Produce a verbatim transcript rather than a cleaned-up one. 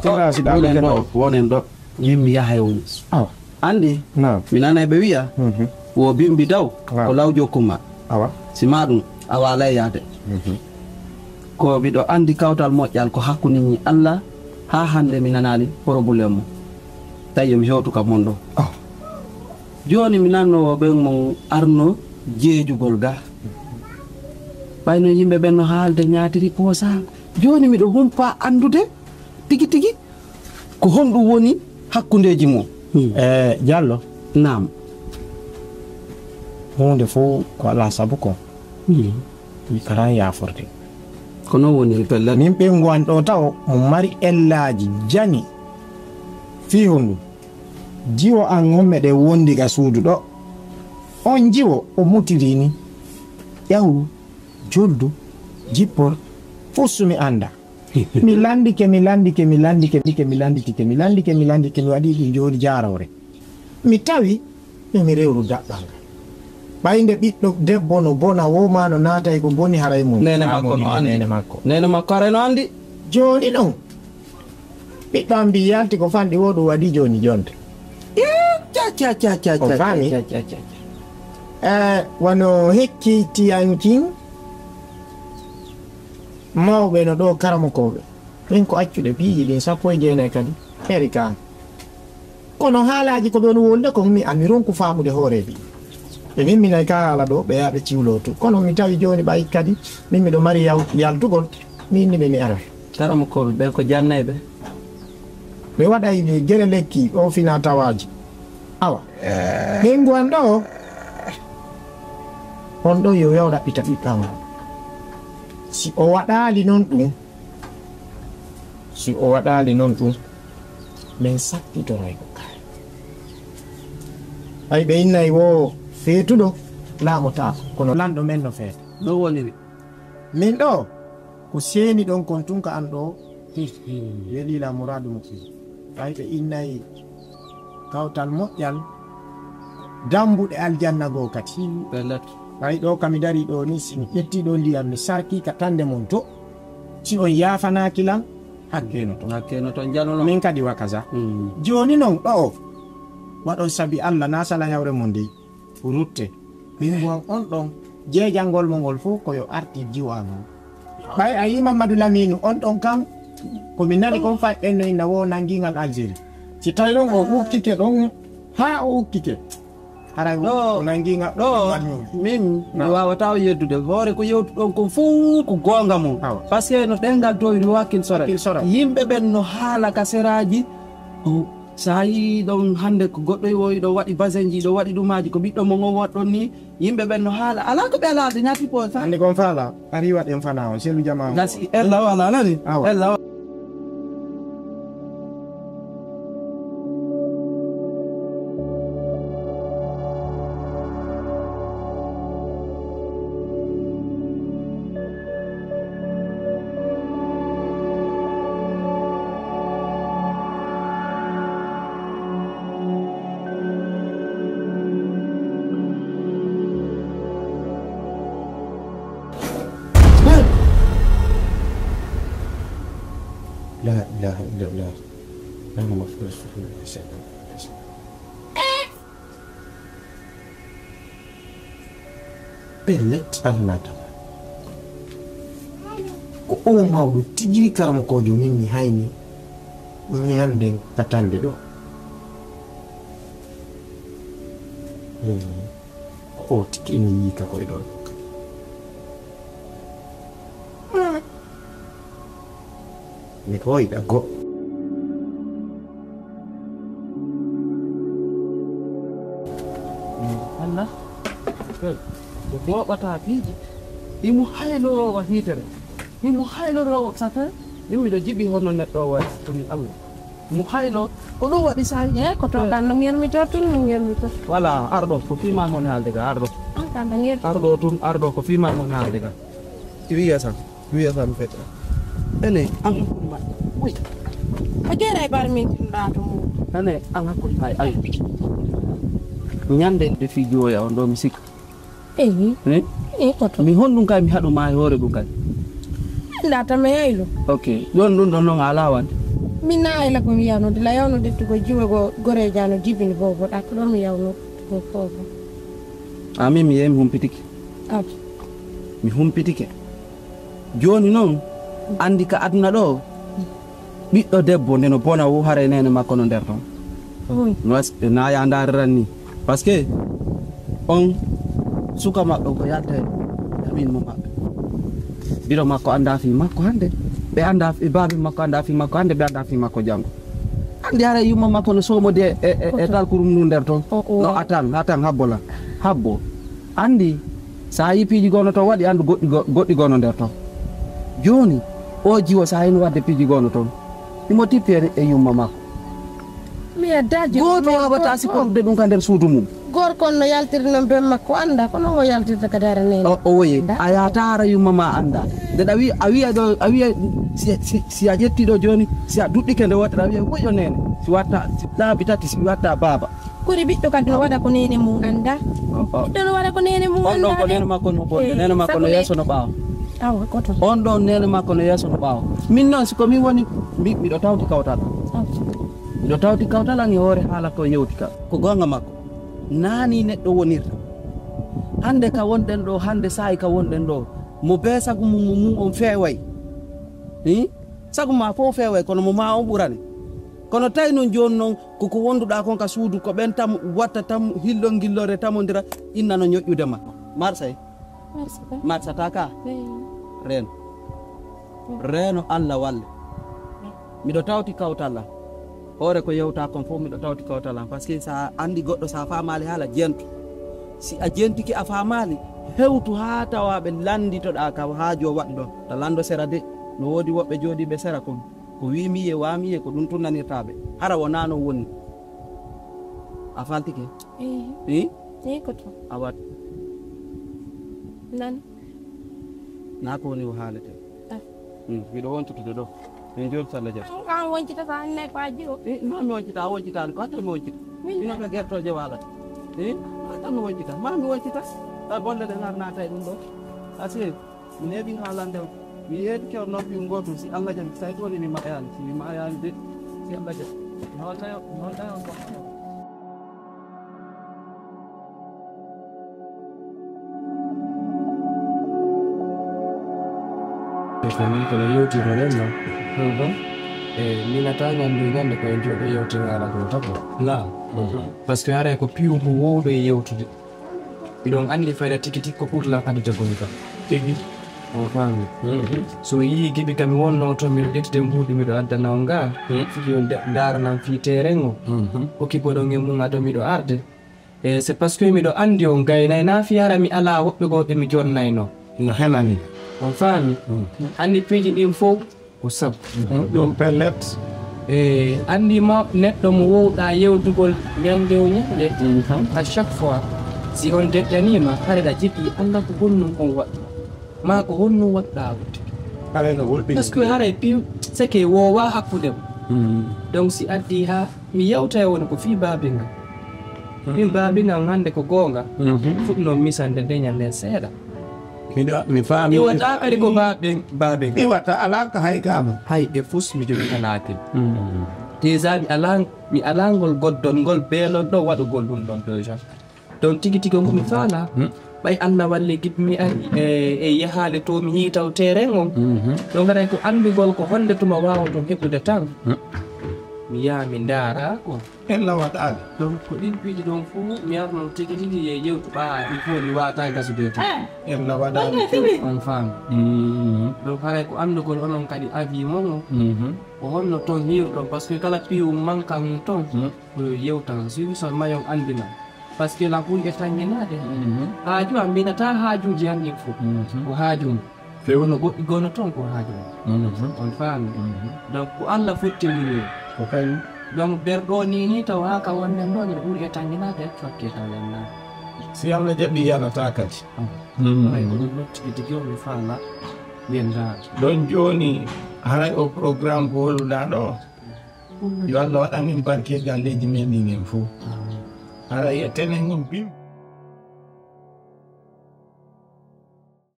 Tera si ɗa Wonen ɗo, wonen ɗo. Min mi yahay woni. Awa. Andi, Naam. Mi nanay ɓe wi'a, Mhm. Wo bimbi daw, Naam. Ko law jokku ma. Awa. Si ma ɗum, a waalay yaade. Mhm. Ko miɗo andi kawtal moƴƴal ko hakkunde ñi Allah, haa hannde mi nanaali problème mo. Tawi yo mi hewtu ka mon ɗo. Oh. Jooni mi nanno wo ɓen mon arno jeejugol ga. Ɓay no yimɓe ɓen no haalde ñaatiri poosa. Jooni miɗo humpa andude tigi tigi ko honɗum woni hakkundeeji mum. Hmm. Eh, Jallo. Naam. Huunde fof ko alaa sabu ko. Hmm. Mi kalan yaaforde. Ko noon woniri pellet. Min ɓeyngu an ɗo tawo mo mari ellaaji jani. Fii honɗum? Jiwo an on meɗen wondi ga suudu ɗo. On jiwo o mutiri ni. Ƴawu, joldu, jippor, fof sumi annda. Mi landike, mi landike, mi landike, mi landitike, mi landike, mi landike, mi waɗi ɗum jooni jaaroore. Mi tawi yo mi rewru daɓɓal ngal. Ɓay nde ɓiɗɗo debbo no bona, wo ma no naata e ko boni, haray mum. Nene makko no andi. Nene makko. Nene makko haray no andi. Jooni ɗon, ɓiɗɗo am mbi yalti ko fanɗi wo ɗum waɗi jooni jonte. Ca, ca, ca, ca, O ca, faami? Ca, ca, ca, ca. Eh, wano hekki tiyankin mawɓe no ɗo karamokooɓe. Min ko accuɗe piiji ɗin sappo e jeenayi kadi. Heri ka. Kono haalaaji ko ɓe woni wolde kon, mi, a mi ronku faamude hooreeji. Ɓe mimminay ka haala ɗo, ɓe yaha ɓe ciwloo to. Kono mi tawi jooni ɓay kadi, min miɗo mari yaw-, yaltugol, mi inni ɓe mi ara. Karamokooɓe ɓe ko jannayɓe? Ɓe waɗay gere lekki, o fina tawaaji. Awa. Ɓeyngu an ɗo, on ɗo yo yaw ɗaɓɓita ɓiɗɗo am. Si o waɗaali non ɗum, Si o waɗaali non ɗum, min sakkitoray ko kare. Ɓay ɓe innay wo feetuɗo laamotaako, kono lanɗo men no feeta. No woniri? Min ɗo, ko seeni ɗon kon tun ka an ɗo, welii la muraadu mo fii. Ɓay ɓe innay kawtal moƴƴal, dambuɗe aljanna goo kadi. Pellet. Ɓay ɗo ka mi darii ɗo ni, si mi ƴettii ɗo ndiyam, mi sarkii ka tande mon to, si on yaafanaaki lan, hakkee no ton. Hakkee no ton, jano non. Min kadi wa kaza. Mm. Jooni non ɗo, waɗon sabi Alla, na sala hewre mon ndey. Rutte. Min mbo on ɗon, jeejangol mo ngol fof ko yo artir jiwo am on. Ɓay a yii Mamadou Lamine on ɗon kam, ko mi nani kon fay ɓen no inna wo nanngingal Algérie. Si tawi ɗon o ukkike ɗon, haa o ukkike. Haray o, ɗo, o nanngingal ɗo, min, mi waawataa o yeddude. Hoore ko yewtuɗon kon fof ko goonga mum. Awa. Parce que no ɗenngal towiri wakkil sora. Wakkil sora. Yimɓe ɓen no haala ka seraaji. Sa yii ɗon hannde ko goɗɗo o yiɗo waɗi basenji, ɗo waɗi ɗumaaji, ko ɓiɗɗo mo ngon waɗɗon ni, yimɓe ɓen no haala. Alaa ko ɓe alaa, ɓe ñaati poos tan. Anndi kon faala, ari waɗen fana on, selu jamaa on. Gasi, ella wala, nani? Awa. Ella wala. لا إله إلا الله. اللهم اغفر لي. Pellet, Alla naatama. Ko oo mawɗo tigi karamokoojo min mi hayni ñande katande ɗo. Hmm. Ko oo tigi ene yiika koye ɗo. Mi hoyɗa go. Allah, ko booɓata piiji, imo hayloroo wa hiitere, imo hayloroo wa sata, min miɗo jiɓi hono neɗɗo o waɗi, ko min Allah. Mo haylo, ko ɗum waɗi sa yi-, eh, ko to kan ɗum yermito tun, ɗum yermito. Voilà, arɗo, ko fii ma ngoni haalde ga, arɗo. An kan ɗum yermito. Arɗo tun, arɗo, ko fii ma ngoni haalde ga. Wiya tan. Wiya tan feƴƴa. Ene, an hakkunde ma. Uy. Ko jeeɗa e bar min ɗa to mum. Ene, an hakkunde ma e Allah. Ñande nde fii jooya on ɗo mi sikka. Eyi. Eh? Eh, ko to. Mi honɗum kay mi haɗu ma e hoore ɗum kay. Nda tan mi haylo. Ok. Ɗon ɗum ɗon noon a alaa wande. Min na ayla ko mi yawno de la yawno de tugo jiwo go gore jano jibini bobo da ko mi yawno tugo bobo. Amin mi yemi humpitiki. Ab. Mi humpitike. Jooni noon, anndi ka aduna ɗo, ɓiɗɗo debbo nde no bona wo haray neene makko no nder toon. Oui. No as-, na ya ndaariran ni. Parce que on suka maɓɓe ko yalta e amin mo maɓɓe. Biro makko annda fii makko hannde. Ɓe annda fii, baabi makko annda fii makko hannde, ɓe annda fii makko janngo. Anndi haray yumma makko no soomodi e, e, e, e talkurum ndu nder toon. O, o. No atan, atan habbo lan. Habbo. Anndi, so a yii piiji goo no toon waɗi, anndu goɗɗi goo, goɗɗi goo no nder toon. Jooni, oo jiwo so a yiino waɗde piiji goo no toon, imo tippi e, e yumma makko. Mi yeddaa jiwo. Gooto waawataa sipportude ɗum ka nder suudu mum. Gorko on no yaltiri noon bee makko, anndaa ko noon o yaltirta kadi hara neene. O, o woye, a yaataara yumma ma anndaa. Nde a wi-, a wiya ɗo, a wiya si, si, si a ƴettii ɗo jooni, si a duɗɗike nde wootere, a wiya, woyo neene. Si watta, si laabi tati, si watta baaba. Kori ɓiɗɗo kadi no waɗa ko neene mum anndaa. O, o. Ɓiɗɗo no waɗa ko neene mum anndaa. On ɗon ko neene makko no bonde, eh, neene makko no yeeso no ɓaawo. Awa, ko toon. On ɗon neene makko no yeeso no ɓaawo. Min noon, si ko min woni, mi, miɗo tawti kawtal. Awa. Miɗo tawti kawtal an e hoore haala ko yewti ka. Ko goonga makko. Naani neɗɗo wonirta. Hannde ka wonɗen ɗo, hannde saa'i ka wonɗen ɗo, mo bee sagu mum, mo mum on feeway. Hi? Sagu ma fof feeway, kono mo ma on ɓurani. Kono tawi noon jooni noon, ko ko wonduɗaa kon ka suudu, ko ɓen tam watta tam hillongillore tamondira, inna no ñoƴƴude ma. Marsay? Marsa ka? Marsata ka? Eyi. Reen. Reeno Allah walle. Miɗo tawti kawtal am. Hoore ko yewta kon fof miɗo tawti kawtal am. Parce que sa anndi goɗɗo sa faamaali haala jento. Si a jentike a faamaali, hewtu haa tawa ɓe lannditoɗaa ka haaju o waɗi ɗon. Ta lanndo sera de, no woodi woɓɓe jooɗiiɓe sera kon. Ko wii mi yi'e, waa mi yi'e, ko ɗum tun nanirtaa ɓe. Hara wonaa non woni. A faltike? Eyi. Ii? Eyi ko tun. A wat. Nan. Naa ko woni o haalete. Ah. Mm, miɗo woncitude ɗo. Min jooɗi salla jam. An, an woncitata, an ne ko a jiwo. Eh, non mi woncita, a woncitaani. Ko hatta mi woncita. Min ino ka gertooje waalata. Eh, hatta mi woncita. Ma mi woncita. Ta bolle ɗe ngar naata e ɗum ɗo. Asiri, mi neeɓi haalande on. Mi yeeɗi kew noppi ngootu. Si Allah jaɓi, si tawi ɗo ni mi mayaani. Si mi mayaani de. Si Allah jaɓi. Mi holnayo, mi holnayo on ko. E ko min kono yewtirno ɗen non. Mhm. E min a tañan ɗum ñande ko en jooɗo yewtira ala ko tabo. La. Mhm. Parce que haray ko piiw ngu wowɗo e yewtude. Miɗon anndi fayda tigi tigi ko ɓurla addude ko mi kam. Tigi. On faami. Mhm. So yii giɓi kam mi wonno to miɗo ƴettude mbuuɗi miɗo addana on ngaa. Mhm. Fii on da-, ndaaranan fii teeren o. Mhm. Okki boɗon e mum ado miɗo arde. E, c'est parce que miɗo anndi on gaynay, naa fii hara mi alaa woɓɓe goo ɓe mi jonnayno. No henani. On faami? Mm. Anndi piiji ɗin fof ko sabu. Mm, ɗum pellet. E, anndi ma neɗɗo mo wowɗaa yewtugol ñannde o ñannde, mm, à chaque fois, si on deƴƴaniima, hara ɗa jiɗi annda ko honɗum on waɗi. Maa ko honɗum waɗɗaa waɗde. Haray no wolɓini. Parce que haray piiw, c'est que woowaa hakkunde mum. Mm. Donc si addii haa mi yewta e woni ko fii baabinga. Min baabinga on hannde ko goonga. Mhm. Fuɗnoo misande nde ñande seeɗa. Miɗo, mi faami. Iwata kadi ko baaben-, baabinga. Iwata alaa ka hay gaama. Hay e fus mi jogitanaaki. Mhm. Déjà mi alaa, mi alaa ngol goddol ngol beelon ɗo waɗugol ɗum ɗon déjà. Donc tigi tigi on ko mi faalaa. Mhm. Ɓay Allah walli giɗmi ari e, e yahaade to mi yii taw terrain on. Mhm. Donc haray ko anndugol ko honde tuma waawaton heɓude tan. Mhm. Mi yaha mi ndaara ko. En lawaɗaali. Donc, ko ɗin piiji ɗon fof, mi arno tigi tigi e yewtu ɓaa, il faut mi waata gasude tan. Eh, en lawaɗaali. On faami. Mhm. Donc, haray ko anndugol onon kadi avis mon o. Mhm. Ko honno ton hiirɗon, parce que kala piiwu mankan ton, mhm, ko yo yewtan. Suivi son mayon anndina. Parce que la ɓuri e tannginaade. Mhm. Haaju am, mbinataa haajuuji an ɗin fof. Mhm. Ko haaju mum. Feewno goɗɗi gono toon ko haaju mum. Mhm. On faami? Mhm. Donc, ko Allah fottindiri. Ko kañum. Donc, nder ɗo ni, ni taw haa ka wonnen ɗo, ene ɓuri e tannginaade, fakke ka lennaa. Si Allah jaɓi, yanataa kadi. Ah. Mhm. Ay, ko ɗum ɗon tigi tigi o mi faala, ɓe ndaar. Ɗon jooni, haray o programme ko holluɗaa ɗo? Yo Allah waɗan en barke e galleeji men ɗin en fof. Amin. Haray e tenen on bim.